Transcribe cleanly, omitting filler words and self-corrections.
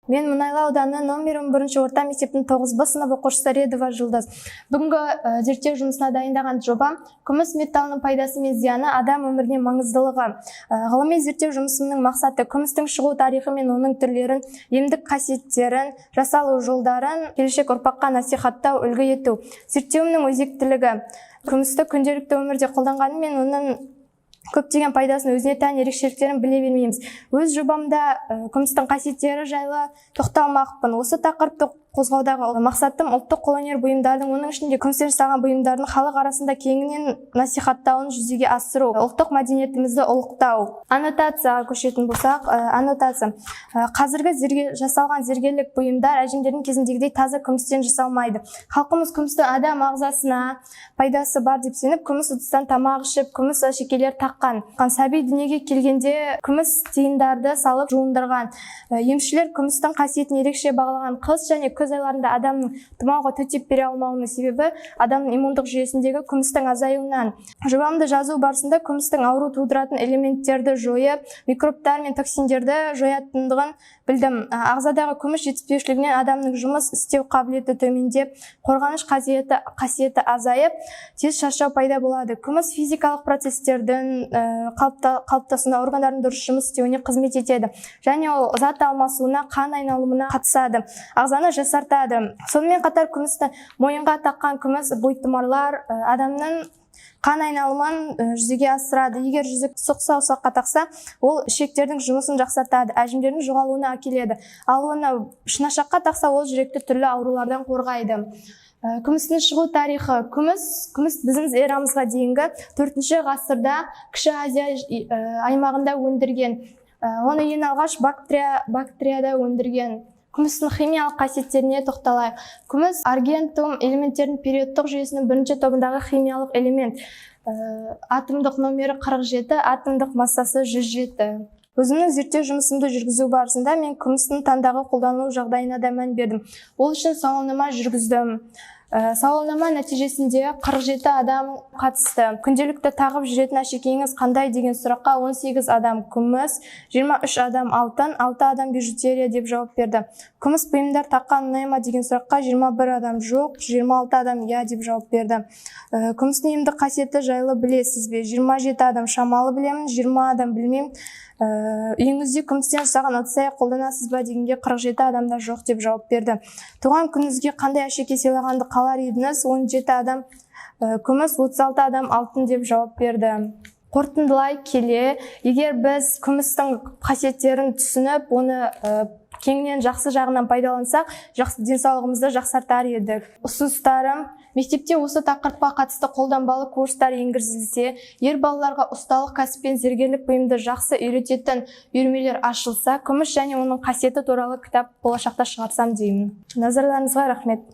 Мен Мұнайлы ауданы номер 11 орта мектептің 9 Б сынып оқушысы Редова Жұлдыз. Бүгінгі зерттеу жұмысына дайындаған жобам: күміс металлының пайдасы мен зияны, адам өміріне маңыздылығы. Ғылыми зерттеу жұмысымның мақсаты: күмістің шығу тарихы мен оның түрлерін, емдік қасиеттерін, жасалу жолдарын келешек ұрпаққа насихаттау, үлгі ету. Зерттеуімнің өзектілігі: күмісті күнделікті өмірде қолданғанымен, оның көптеген пайдасын, өзіне тән ерекшеліктерін біле бермейміз. Өз жобамда күмістің қасиеттері жайлы тоқталмақпын. Осы тақырыпты қозғаудағы мақсатым: ұлттық қолөнер бұйымдардың, оның ішінде күмістен жасалған бұйымдардың халық арасында кеңінен насихаттауын жүзеге асыру, ұлттық мәдениетімізді ұлықтау. Аннотацияға көшетін болсақ, аннотация. Қазіргі жасалған зергерлік бұйымдар әжемдердің кезіндегідей таза күмістен жасалмайды. Халқымыз күмісті адам ағзасына пайдасы бар деп сеніп, күміс ыдыстан тамақ ішіп, күміс әшекейлер таққан. Сәби дүниеге келгенде күміс тиындарды салып жуындырған. Емшілер күмістің қасиетін ерекше бағалаған. Қыс және күз айларында адамның тұмауға төтеп бере алмауының себебі адамның иммундық жүйесіндегі күмістің азаюынан. Жобамды жазу барысында күмістің ауру тудыратын элементтерді жойып, микробтар мен токсиндерді жоятындығын білдім. Ағзадағы күміс жетіспеушілігінен адамның жұмыс істеу қабілеті төмендеп, қорғаныш қасиеті азайып, тез шаршау пайда болады. Күміс физикалық процестердің қалыптасуына, органдардың дұрыс жұмыс істеуіне қызмет етеді және ол зат алмасуына, қан айналымына қатысады, ағзаны жасартады. Сонымен қатар күмісті мойынға таққан күміс бойтұмарлар адамның қан айналымын жүзеге асырады. Егер жүзік сұқ саусаққа тақса, ол ішектердің жұмысын жақсартады, әжімдердің жоғалуына әкеледі. Ал оны шынашаққа тақса, ол жүректі түрлі аурулардан қорғайды. Күмістің шығу тарихы. Күміс біздің эрамызға дейінгі төртінші ғасырда Кіші Азия аймағында өндірген. Оны ең алғаш Бактрияда өндірген. Күмістің химиялық қасиеттеріне тоқталайық. Күміс аргентум элементтерінің периодтық жүйесінің бірінші тобындағы химиялық элемент. Атомдық номері 47, атомдық массасы 107. Өзімнің зерттеу жұмысымды жүргізу барысында мен күмістің таңдағы қолданылу жағдайына да мән бердім. Ол үшін сауалнама жүргіздім. Сауалнама нәтижесінде 47 адам қатысты. Күнделікті тағып жүретін әшекейіңіз қандай деген сұраққа 18 адам күміс, 23 адам алтын, 6 адам бижутерия деп жауап берді. Күміс бұйымдар таққан ұнай ма деген сұраққа 21 адам жоқ, 26 адам иә деп жауап берді. Күмістің емдік қасиеті жайлы білесіз бе? 27 адам шамалы білемін, 20 адам білмеймін. Үйіңізде күмістен жасаған ыдыс аяқ қолданасыз ба дегенге 47 адам да жоқ деп жауап берді. Туған күніңізге қандай әшекей сыйлағанды қалар едіңіз? 17 адам күміс, 36 адам алтын деп жауап берді. Қорытындылай келе, егер біз күмістің қасиеттерін түсініп, оны кеңінен жақсы жағынан пайдалансақ, жақсы денсаулығымызды жақсартар едік. Ұсыныстарым: мектепте осы тақырыпқа қатысты қолданбалы курстар енгізілсе, ер балаларға ұсталық кәсіп пен зергерлік бұйымды жақсы үйрететін үйірмелер ашылса, күміс және оның қасиеті туралы кітап болашақта шығарсам деймін. Назарларыңызға рахмет.